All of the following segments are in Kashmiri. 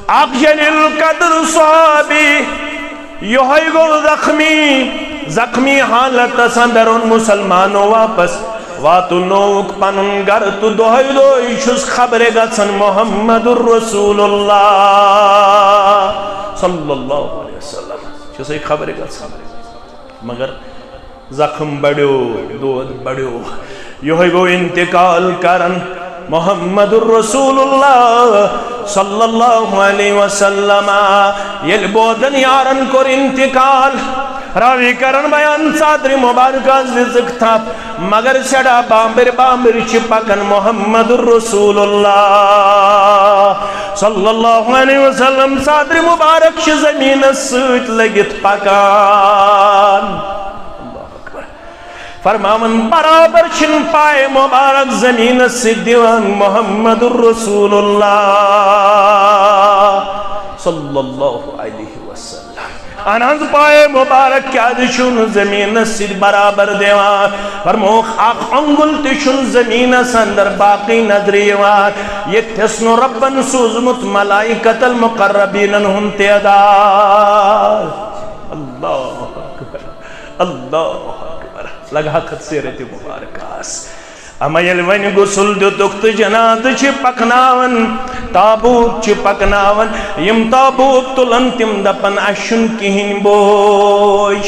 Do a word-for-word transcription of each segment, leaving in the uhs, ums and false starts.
اکھ جلیل القدر صحابی، یہوے گوٚو زخمی، زخمی حالتس اندر اوٚن مسلمانو واپس، واتنووُکھ پنُن گرٕ تہٕ دۄہے دۄہے چھُس خبرِ گژھان محمد رسول اللہ صلی اللہ علیہ وسلم، چھُسے خبرِ گژھان۔ مگر زخم بڑیو، دود بڑیو۔ یہوے گوٚو انتقال کران محمد رسول اللہ صلی اللہ علیہ وسلم۔ ییٚلہِ بودن یارن کوٚر انتقال، راوی کران بیان، ژادرِ مبارکہ دِژٕکھ تھپھ، مگر سیٹھاہ بامبرۍ بامبرۍ چھِ پکان محمد رسول اللہ صلی اللہ علیہ وسلم۔ ژادرِ مبارک چھِ زمینس سۭتۍ لٔگِتھ پکان۔ اللہ اکبر۔ فرماوان، برابر چھِن پایہِ مبارک زمینس سۭتۍ دِوان محمد رسول اللہ صلی اللہ علیہ وسلم۔ اہن حظ، پایہِ مبارک کیازِ چھُنہٕ زمینس سۭتۍ برابر دِوان؟ فرمووُکھ، اکھ انگل تہِ چھُنہٕ زمینس اندر باقی نظرِ یِوان۔ ییٚتھس نہٕ رۄبن سوٗزمُت ملائکۃ المقربینن ہُنٛد تعداد۔ اللہ اکبر، اللہ اکبر۔ لگہٕ ہا کتھ سیرتِ مبارکس۔ اما ییٚلہِ وۄنۍ غسل دیُتُکھ تہٕ جنازٕ چھِ پکناوان، تابوت چھِ پکناوان، یِم تابوت تُلان، تِم دپان، اسہِ چھُنہٕ کِہیٖنۍ بوج۔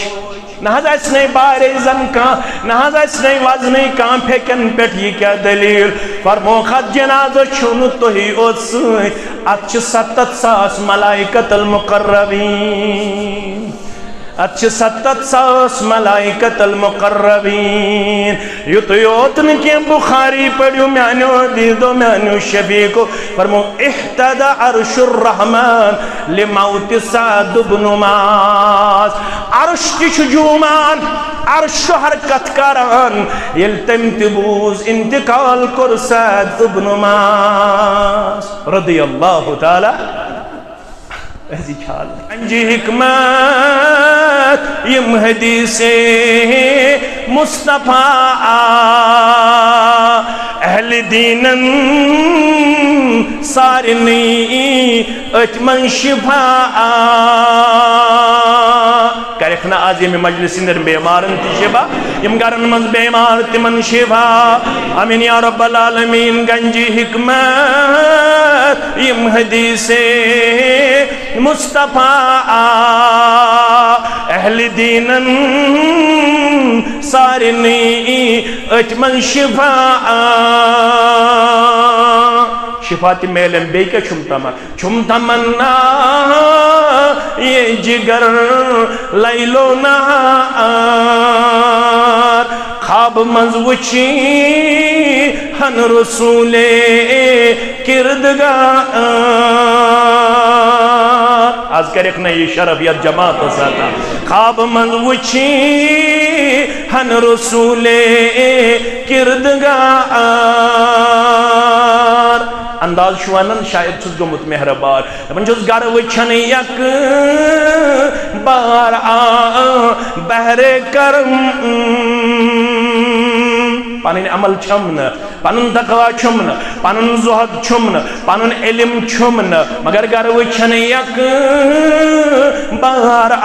نہ حظ اسہِ نے بارے زن کانٛہہ، نہ حظ اسہِ نے وزنٕے کانٛہہ، پھیٚکٮ۪ن پٮ۪ٹھ یہِ کیٛاہ دٔلیٖل؟ فرمووُکھ، اتھ جنازس چھِو نہٕ تُہی یوت سۭتۍ، اتھ چھِ ستتھ ساس ملائکۃ المقربین۔ اتھ چھِ ستتھ ساس ملائکۃ المقربین۔ یُتُے یوت نہٕ کینٛہہ، بخاری پٔرِو میانیو عزیزو، میانیو شفیقو، فرمو، اہتز عرش الرحمن لموت سعد بن معاذ۔ عرش تہِ چھُ جوٗمان، عرش چھُ حرکت کران، ییٚلہِ تٔمۍ تہِ بوٗز انتقال کوٚر سعد ابن معاذ رضی اللہ تعالی۔ أزِچ حال۔ گنجِ حکمت یِم حدیثِ مصطفیٰ آ، اہلِ دیٖنن سارنٕے أتھۍ منٛز شفا آ۔ کرکھ نہ آز ییٚمہِ مجلسہِ ہٕنٛدٮ۪ن بیمارن تہِ شفا، یِم گرن منٛز بیمار تِمن شفا۔ آمین یا رب العالمین۔ گنجِ حکمت یِم حدیثِ مصطفیٰ آ، اہلِ دیٖنن سارنٕے أتھۍ منٛز شفا آ۔ شفا تہِ میلن، بیٚیہِ کیٛاہ چھُم تمنا؟ چھُم تمنا یہ جگر لیلو نہار، خواب منٛز وٕچھی ہن رسولے کردگار۔ آز کرکھ نہ یہ شرف یتھ جماعتس عطا۔ خواب منٛز وٕچھی ہن رسولے کردگار۔ انداز چھُ ونان شاید چھُس گوٚمُت مہربان۔ دپان چھُس، گرٕ وٕچھن یک بار آ بحرِ کرم۔ پنٕنۍ عمل چھم نہٕ، پنُن تقوی چھم نہٕ، پنُن زہد چھم نہٕ، پنُن علم چھم نہٕ، مگر گرٕ وٕچھن یک بار آ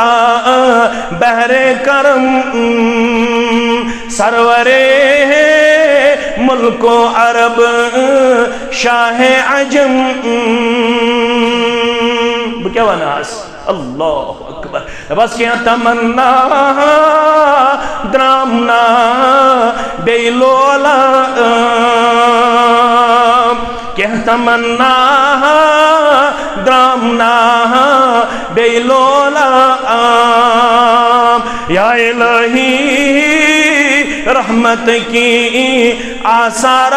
بحرِ کرم۔ سرورِ ملک و عرب شاہِ عجم۔ بہٕ کیٛاہ وَنہٕ آز؟ اللہ اکبر۔ بس کینٛہہ تمنا درٛامنا بیٚیہِ لولہٕ۔ کینٛہہ تمنا درٛامنا بیٚیہِ لولہٕ۔ یا الہی رحمت کی آثار۔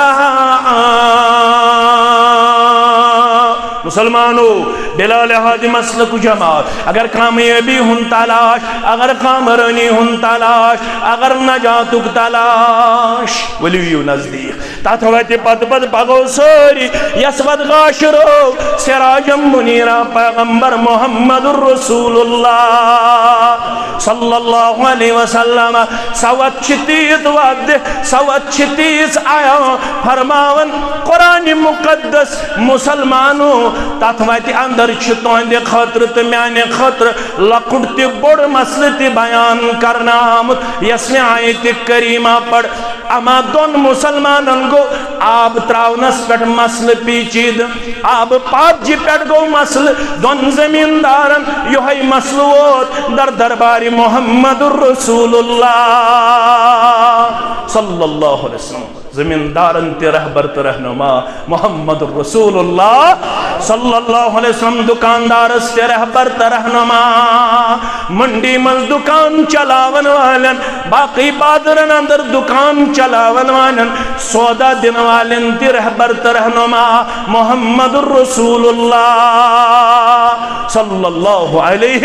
مسلمانو، بلا لحاظ مسلک جماعت، اگر کامیٲبی ہُنٛد تلاش، اگر کامرٲنی ہُنٛد تلاش، اگر نجاتُک تلاش، ؤلِو یِیِو نزدیٖک۔ تتھ وتہِ پتہٕ پتہٕ پکو سٲری، یس وتہِ گاشرو سراجم منیرا پیغمبر محمد رسول اللہ صلی اللہ علیہ وسلم۔ سۄ وتھ چھِ تیٖژ وتھ، سۄ وتھ چھِ تیٖژ عیاں۔ فرماوان قرآن مقدس، مسلمانو، تتھ وتہِ اندر چھُ تُہنٛدِ خٲطرٕ تہٕ میانہِ خٲطرٕ لۄکُٹ تہِ بوٚڑ مسلہٕ تہِ بیان کرنہٕ آمُت، یۄس مےٚ آیتِ کریمہ پٔر۔ اما دۄن مسلمانن گوٚو آب تراونس پٮ۪ٹھ مسلہٕ پیچیدٕ، آبہٕ پاتجہِ پٮ۪ٹھ گوٚو مسلہٕ۔ دۄن زمیٖندارن یِہوٚے مسلہٕ ووت در دربارِ محمد رسول اللہ صلی اللہ علیہ وسلم۔ زمیٖندارن تہِ رہبر تہٕ رہنما محمد رسول اللہ صلی اللہ علیہ وسلم، دکاندارس تہِ رہبر تہٕ رہنما، منڈی منٛز دکان چلاون والٮ۪ن، باقٕے بازرن اندر دکان چلاون والٮ۪ن، سودا دِنہٕ والٮ۪ن تہِ رہبر تہٕ رہنما محمد رسول اللہ صلی اللہ علیہ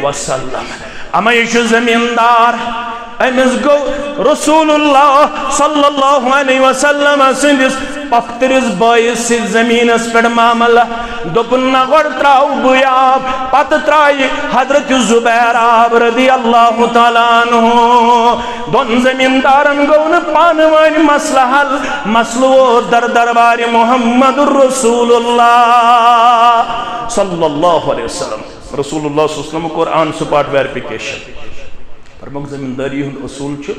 وسلم۔ اما یہِ چھُ زمیٖندار، أمِس گوٚو رسول اللہ صلی اللہ علیہ وسلم سٕنٛدِس پۄپھتٕرِس بٲیِس سۭتۍ زٔمیٖنَس پٮ۪ٹھ معاملہٕ۔ دوٚپُن، "نہ، گۄڈٕ ترٛاوٕ بٕے آب، پتہٕ ترٛایہِ حضرت زبیر آب رضی اللہ تعالیٰ عنہ۔" دۄن زمیٖندارَن گوٚو نہٕ پانہٕ ؤنۍ مسلہٕ حل، مسلہٕ ووت در دربارِ محمد رسول اللہ صلی اللہ علیہ وسلم۔ رسول اللہ صلی اللہ علیہ وسلم کوٚر on spot verification۔ فرمووُکھ، زمیٖندٲری ہُنٛد اصوٗل چھُ،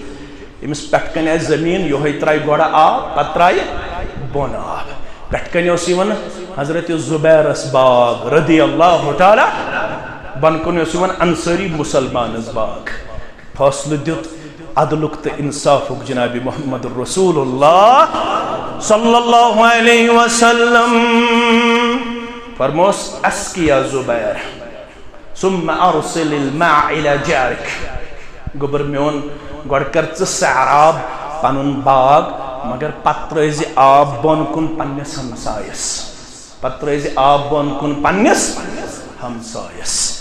أمِس پٮ۪ٹھ کَنہِ آسہِ زٔمیٖن، یِہوٚے ترٛایہِ گۄڈٕ آب، پَتہٕ ترٛایہِ بۄن آب۔ پٮ۪ٹھ کَنہِ اوس یِوان حضرت زُبیرَس باغ رضی اللہ تعالیٰ، بۄن کُن اوس یِوان انصٲری مُسلمانَس باغ۔ فٲصلہٕ دیُت عدلُک تہٕ انصافُک جناب محمد رسول اللہ صلی اللہ علیہ وسلم۔ فرموس، "اسقِ یا زبیر، ثم ارسل الماء الی جارک۔" گوٚبُر میون، گۄڈٕ کر ژٕ سیراب پنُن باغ، مگر پتہٕ ترٲیزِ آب بۄن کُن پننِس ہمسایس، پتہٕ ترٲیزِ آب بۄن کُن پننِس ہمسایس۔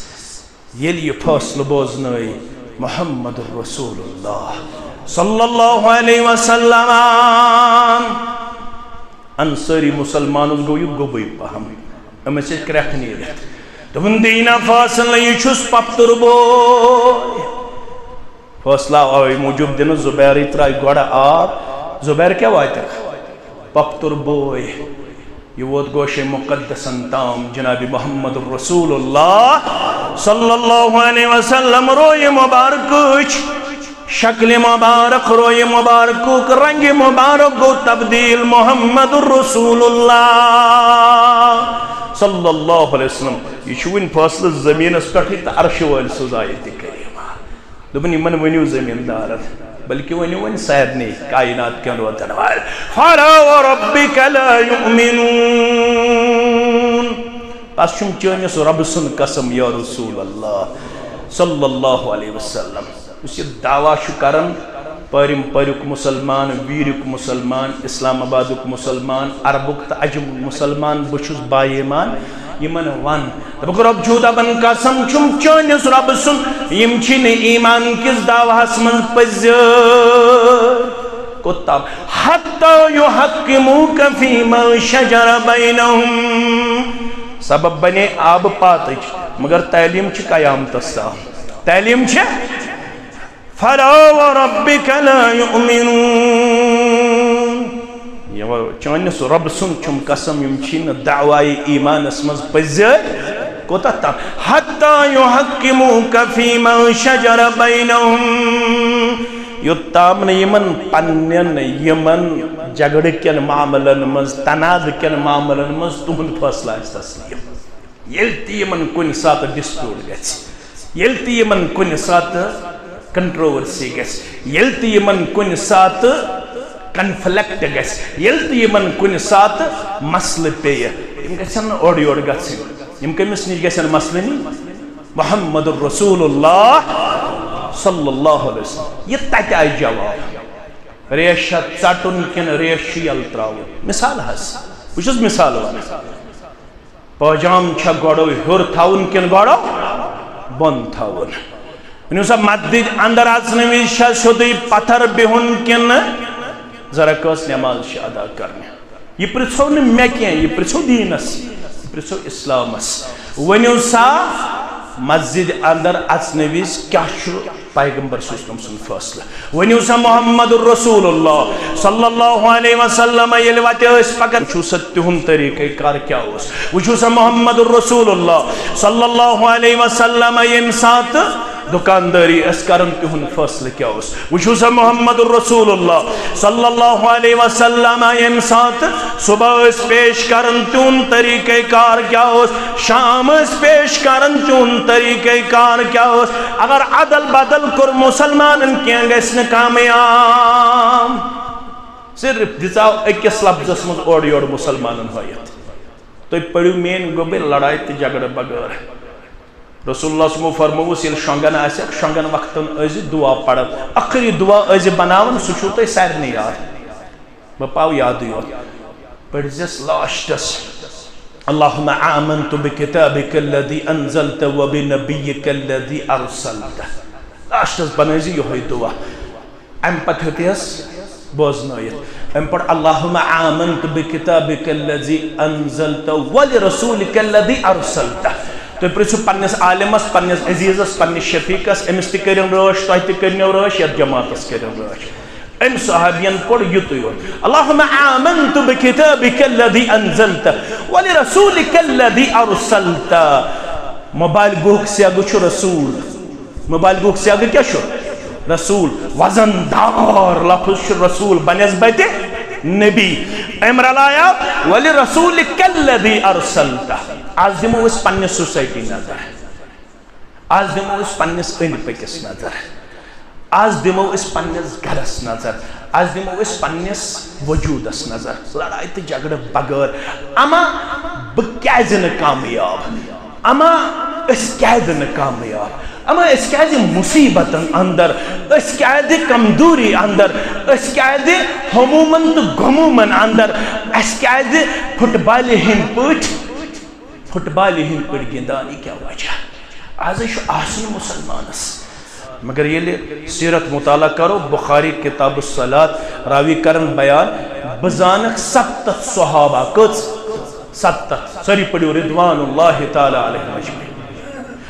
ییٚلہِ یہِ فٲصلہٕ بوزنٲے محمد رسول اللہ صلی اللہ علیہ وسلم، انصٲری مُسلمانس گوٚو یہِ گوٚبُے پہم، أمِس چھِ کرٛٮ۪کھ نیٖرِتھ۔ دوٚپُن، "دیٖنا فٲصلہٕ، یہِ چھُس پۄپھتُر بوے۔" فٲصلہٕ آو اَوَے موٗجوٗب دِنہٕ، زُبیرٕے ترٛایہِ گۄڈٕ آب۔ زُبیر کیٛاہ واتٮ۪کھ؟ پۄپھتُر بوے۔ یہِ ووت گوشے مقدسن تام جناب محمد رسول اللہ صلی اللہ علیہ وسلم۔ رویہِ مبارکٕچ شکلِ مبارک، رویہِ مبارکُک رنگِ مبارک گوٚو تبدیل محمد رسول اللہ صلی اللہ علیہ وسلم۔ یہِ چھُ وُنہِ فٲصلہٕ زٔمیٖنس پٮ۪ٹھٕے تہٕ عرشہِ وٲلۍ سٕنٛز آیتِ کریمہ۔ دوٚپُن، یِمن ؤنِو زٔمیٖندارن، بلکہِ ؤنِو وۄنۍ سارنٕے کائنات کٮ۪ن روتن والٮ۪ن، "فلا وربك لا يؤمنون۔" بس چھُم چٲنِس رۄبہٕ سُنٛد قسم یا رسول اللہ صلی اللہ علیہ وسلم۔ یُس یہِ دعویٰ چھُ کران، پٲرِم پٲریُک مُسلمان، ویٖریُک مُسلمان، اسلام آبادُک مُسلمان، عربُک تہٕ عجمُک مُسلمان، بہٕ چھُس با ایمان۔ یِمن وَن، دوٚپُکھ، "رۄب چھُ دَپان، قسم چھُم چٲنِس رۄبہٕ سُنٛد، یِم چھِنہٕ ایمان کِس دعویٰ ہَس منٛز پٔزۍ۔" کوٚت تام؟ "حتیٰ یحکموک فیما شجر بینہم۔" سبب بنے آبہٕ پاتٕچ، مگر تعلیٖم چھِ قیامتس تام۔ تعلیٖم چھِ، "فلا وربك لا يؤمنون۔" یہِ وَ-، چٲنِس رۄبہٕ سُنٛد چھُم قسم، یِم چھی نہٕ دعوایہِ ایمانس منٛز پٔزۍ۔ کوٚتتھ تام؟ "حتیٰ یحکموک فیما شجر بینہم۔" یوٚت تام نہٕ یِمن پننٮ۪ن یِمن جھگڑٕ کٮ۪ن معاملن منٛز، تنازٕ کٮ۪ن معاملن منٛز تُہُنٛد فٲصلہٕ آسہِ تسلیم۔ ییٚلہِ تہِ یِمن کُنہِ ساتہٕ dispute گژھِ، ییٚلہِ تہِ یِمن کُنہِ ساتہٕ controversy گژھِ، ییٚلہِ تہِ یِمن کُنہِ ساتہٕ conflict گژھِ، ییٚلہِ تہِ یِمن کُنہِ ساتہٕ مسلہٕ پیٚیہِ، یِم گژھن نہٕ اورٕ یورٕ گژھٕنۍ۔ یِم کٔمِس نِش گژھن مسلہٕ نِنۍ؟ محمد رسول اللہ صلی اللہ علیہ وسلم۔ یہِ تتہِ آیہِ جواب، ریش چھا ژٹُن کِنہٕ ریش چھُ یَلہٕ ترٛاوُن؟ مثال حظ، بہٕ چھُس مثال وَنان۔ پٲجام چھا گۄڈٕ ہیوٚر تھاوُن کِنہٕ گۄڈٕ بۄن تھاوُن؟ ؤنِو سا، مسجد اندر اژنہٕ وِزِ چھا سیوٚدُے پتھر بِہُن کِنہٕ زٕ رکٲژ نماز چھِ ادا کرنہِ؟ یہِ پرژھو نہٕ مےٚ کینٛہہ، یہِ پرژھو دیٖنس، یہِ پرژھو اسلامس۔ ؤنِو سا، مسجد اندر اژنہٕ وِزِ کیٛاہ چھُ پیغمبر صلی اللہ علیہ وسلم سُنٛد فٲصلہٕ؟ ؤنِو سا محمد رسول اللہ صلی اللہ علیہ وسلم ییٚلہِ وتہِ ٲسۍ پکان، وٕچھِو سا تِہُنٛد طریٖقہ کار کیٛاہ اوس۔ وٕچھِو سا محمد رسول اللہ صلی اللہ علیہ وسلم ییٚمہِ ساتہٕ دُکاندٲری ٲس کران، تِہُنٛد فٲصلہٕ کیٛاہ اوس؟ وٕچھِو سا محمد رسول اللہ صلی اللہ علیہ وسلم ییٚمہِ ساتہٕ صبح ٲسۍ پیش کران، تِہُنٛد طریٖقہ کار کیٛاہ اوس؟ شام ٲسۍ پیش کران، تِہُنٛد طریٖقہ کار کیٛاہ اوس؟ اگر ادل بدل کوٚر مسلمانن، کینٛہہ گژھِ نہٕ کامیاب۔ صرف دِژاو أکِس لفظس منٛز اورٕ یورٕ مسلمانن ہٲیِتھ۔ تُہۍ پٔرِو میٲنۍ گوٚبٕرۍ لڑایہِ تہٕ جھگڑٕ بغٲر۔ رسول اللہ صلی اللہ علیہ وسلمو فرمووُس، ییٚلہِ شۄنٛگان آسٮ۪کھ، شۄنٛگان وقتن ٲسۍ زِ دعا پران، ٲخری دعا ٲسۍ زِ بناوان، سُہ چھُو تۄہہِ سارنٕے یاد۔ بہٕ پاو یادٕے یوت۔ پٔرۍزٮ۪س لاسٹس، اللہم آمنت بکتابک الذی انزلت وبنبیک الذی ارسلت۔ لاسٹس بنٲوزِ یِہوٚے دعا۔ امہِ پتہٕ ہیوٚت یس بوزنٲیِتھ۔ امہِ پتہٕ، اللہم آمنت بکتابک الذی انزلت ولرسولک الذی ارسلت۔ تُہۍ پرژھِو پننِس عالمس، پننِس عزیزس، پننِس شفیقس، أمِس تہِ کٔرِن رٲچھ، تۄہہِ تہِ کٔرنو رٲچھ، یتھ جماعتس کٔرِن رٲچھ۔ أمۍ صحابین پوٚر یُتُے یوت، اللہم آمنت بکتابک الذی انزلت ولرسولک الذی ارسلت۔ مبالغہُک صیغہٕ چھُ رسول۔ مبالغہُک صیغہٕ کیٛاہ چھُ؟ رسول۔ وزن دار لفظ چھُ رسول بنسبت نبی۔ أمۍ رلایا، ولرسولک الذی ارسلت۔ آز دِمو أسۍ پننہِ سوسایٹی نظر۔ آز دِمو أسۍ پننِس أنٛدۍ پٔکِس نظر۔ آز دِمو أسۍ پننِس گرس نظر۔ آز دِمو أسۍ پننِس وجوٗدس نظر۔ لڑایہِ تہٕ جھگڑٕ بغٲر۔ اما بہٕ کیازِ نہٕ کامیاب؟ اما أسۍ کیازِ نہٕ کامیاب؟ اما أسۍ کیازِ مصیبتن اندر؟ أسۍ کیازِ کمزوری اندر؟ أسۍ کیازِ ہمومن تہٕ غمومن اندر؟ اَسہِ کیازِ فٹ بالہِ ہٕنٛدۍ پٲٹھۍ، فٹ بالہِ ہٕنٛدۍ پٲٹھۍ گِنٛدان؟ یہِ کیٛاہ وجہ؟ آز ہے چھُ آسُن مسلمانس۔ مگر ییٚلہِ سیرت مطالعہ کرو، بخاری کتاب الصلاۃ، راوی کرن بیان، بہٕ زانکھ ستتھ صحابہ۔ کٔژ؟ ستتھ۔ سٲری پٔرِو، رضوان اللہ تعالیٰ علیہم اجمعین۔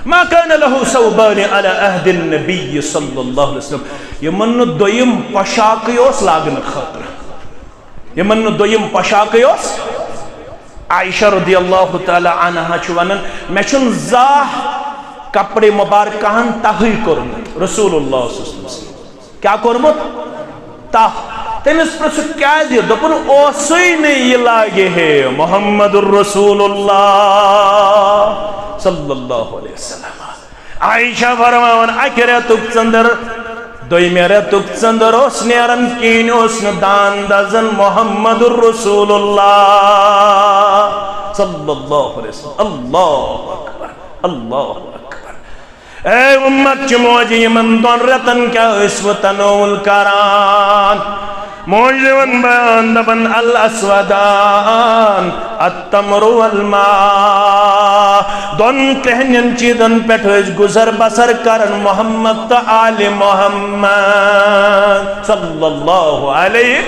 ما کان لہ ثوبان علی عہد النبی صلی اللہ علیہ وسلم۔ یِمن نہٕ دوٚیِم پۄشاکٕے اوس لاگنہٕ خٲطرٕ۔ یِمن نہٕ دوٚیِم پۄشاکٕے اوس۔ عائشہ رضی اللہ تعالیٰ عنہا چھُ ونان، مےٚ چھُنہٕ زانٛہہ کپڑے مبارکہن تہٕے کوٚرمُت۔ رسول اللہ صلی اللہ علیہ وسلم۔ کیٛاہ کوٚرمُت؟ تہ۔ تٔمِس پرٛژھُکھ کیٛازِ؟ دوٚپُن، اوسُے نہٕ یہِ لاگہِ ہے محمد رسول اللہ صلی اللہ علیہ وسلم۔ عائشہ فرماوان، اکہِ رٮ۪تُک ژٔنٛدٕر، دوٚیمہِ رٮ۪تُک ژٔنٛدٕر اوس نیران، کِہیٖنۍ اوس نہٕ دان دزان محمد رسول اللہ صلی اللہ علیہ وسلم۔ اللہ اکبر، اللہ اکبر۔ اے امت چہِ موجہِ، یِمن دۄن رٮ۪تن کیٛاہ ٲسوٕ تناول کران؟ موج دِوان بیان، دپان، الاسودان، التمر والماء۔ دۄن کرٛہنٮ۪ن چیٖزن پٮ۪ٹھ ٲسۍ گُزر بسر کران محمد تہٕ آلِ محمد صلی اللہ علیہ۔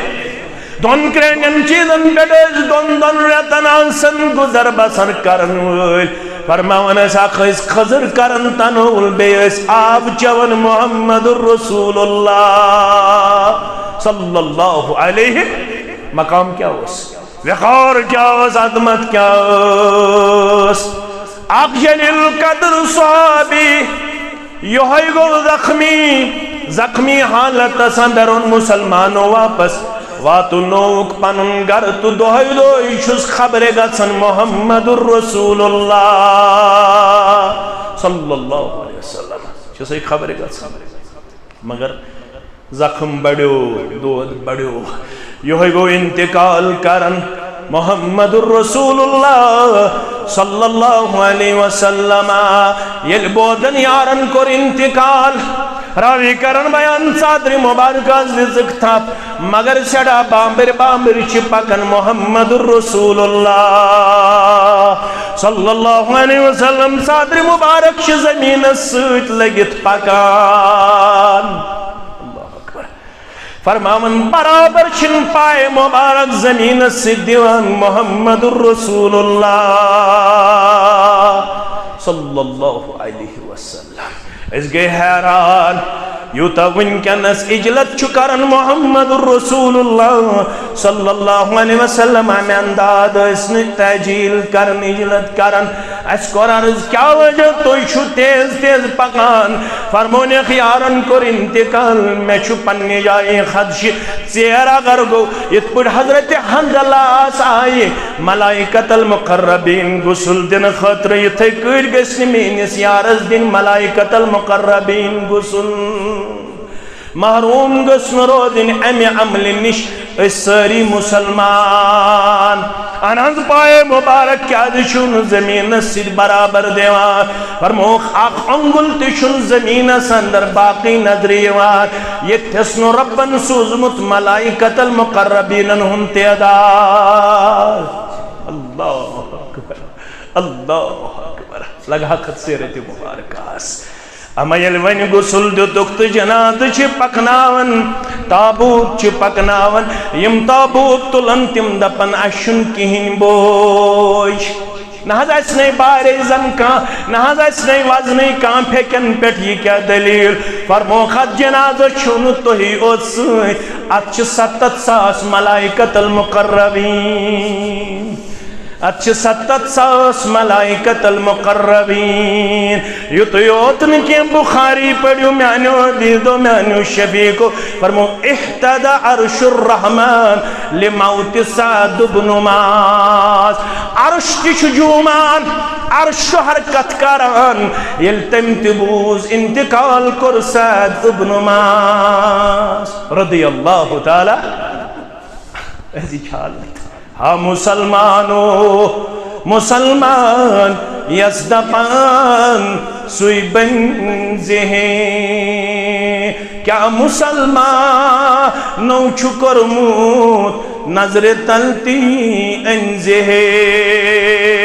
دۄن کرٛہنٮ۪ن چیٖزن پٮ۪ٹھ ٲسۍ دۄن دۄن رٮ۪تن آسان گُزر بسر کرن وٲلۍ۔ فرماوان ٲسۍ، اکھ ٲسۍ کھٔزٕر کران تناول، بیٚیہِ ٲسۍ آب چٮ۪وان۔ محمد رسول اللہ صلی اللہ علیہ۔ مقام کیٛاہ اوس؟ وقار کیٛاہ اوس؟ عظمت کیٛاہ ٲس؟ اکھ جلیل قدر صحابی، یہوے گوٚو زخمی، زخمی حالتس اندر اوٚن مسلمانو واپس، واتنووُکھ پنُن گرٕ تہٕ دۄہے دۄہے چھُس خبرِ گژھان محمد رسول اللہ صلی اللہ علیہ وسلم۔ چھُسے خبرِ گژھان۔ مگر زخم بڑیو، دود بڑیو۔ یہوے گوٚو انتقال کران محمد رسول اللہ صلی اللہ علیہ وسلم۔ ییٚلہِ بودن یارن کوٚر انتقال، راوی کرن بیان، ژادرِ مبارکہ دِژٕکھ تھپھ، مگر سیٹھاہ بامبرۍ بامبرۍ چھِ پکان محمد رسول اللہ صلی اللہ علیہ وسلم۔ ژادرِ مبارک چھِ زمینس سۭتۍ لٔگِتھ پکان۔ اللہ اکبر۔ فرماوان، برابر چھِن پایہِ مبارک زمینس سۭتۍ دِوان محمد رسول اللہ صلی اللہ علیہ وسلم۔ أسۍ گٔے حیران، یوٗتاہ وٕنکیٚنس اجلت چھُ کران محمد رسول اللہ صلی اللہ علیہ وسلم، امہِ انداز ٲسۍ نہٕ تحجیل کران، اجلت کران۔ اَسہِ کوٚر عرض، کیٛاہ وجہ تُہۍ چھِو تیز تیز پکان؟ فرمونکھ، یارن کوٚر انتقال، مےٚ چھُ پننہِ جایہِ خدشہِ۔ ژیر اگر گوٚو، یِتھ پٲٹھۍ حضرت حنظلہ آس آیہِ ملائکۃ المقربین غسل دِنہٕ خٲطرٕ، یِتھے کٲٹھۍ گژھِ نہٕ میٲنِس یارس دِنۍ ملائکۃ المقربین غسل۔ محروم گٔژھ نہٕ روزٕنۍ امہِ عملہِ نِش أسۍ سٲری مسلمان۔ اہن حظ، پایے مبارک کیازِ چھُو نہٕ زمینس سۭتۍ برابر دِوان؟ فرمووُکھ، اکھ انگل تہِ چھُنہٕ زمینس اندر باقی نظرِ یِوان، ییٚتھس نہٕ رۄبن سوٗزمُت ملائکۃ المقربینن ہُنٛد تعداد۔ اللہ اکبر، اللہ اکبر۔ لگہٕ ہا کتھ سیرت مبارکس۔ اما ییٚلہِ وۄنۍ غسل دِتُکھ تہٕ جنازٕ چھِ پکناوان، تابوت چھِ پکناوان، یِم تابوت تُلان، تِم دپان، اسہِ چھُنہٕ کِہیٖنۍ بوج۔ نہ حظ اسہِ نے بارے زن کانٛہہ، نہ حظ اسہِ نے وزنٕے کانٛہہ پھیٚکٮ۪ن پٮ۪ٹھ، یہِ کیٛاہ دٔلیٖل؟ فرمووُکھ، اتھ جنازس چھِو نہٕ تُہی اوت سۭتۍ، اتھ چھِ ستتھ ساس ملائکۃ المقربین۔ اتھ چھِ ستتھ ساس ملائکۃ المقربین۔ یُتُے یوت نہٕ کینٛہہ، بخاری پٔرِو میانیو عزیزو، میانیو شفیقو، فرمو، اہتز عرش الرحمن لموت سعد بن معاذ۔ عرش تہِ چھُ جوٗمان، عرش چھُ حرکت کران، ییٚلہِ تٔمۍ تہِ بوٗز انتقال کوٚر سعد ابن معاذ رضی اللہ تعالیٰ۔ أزِچ حالت۔ ہا مسلمانو، مسلمان یس دپان سُے بنزِ ہے۔ کیا مسلمانو چھُ کوٚرمُت نظرِ تل تی أنزِ ہے؟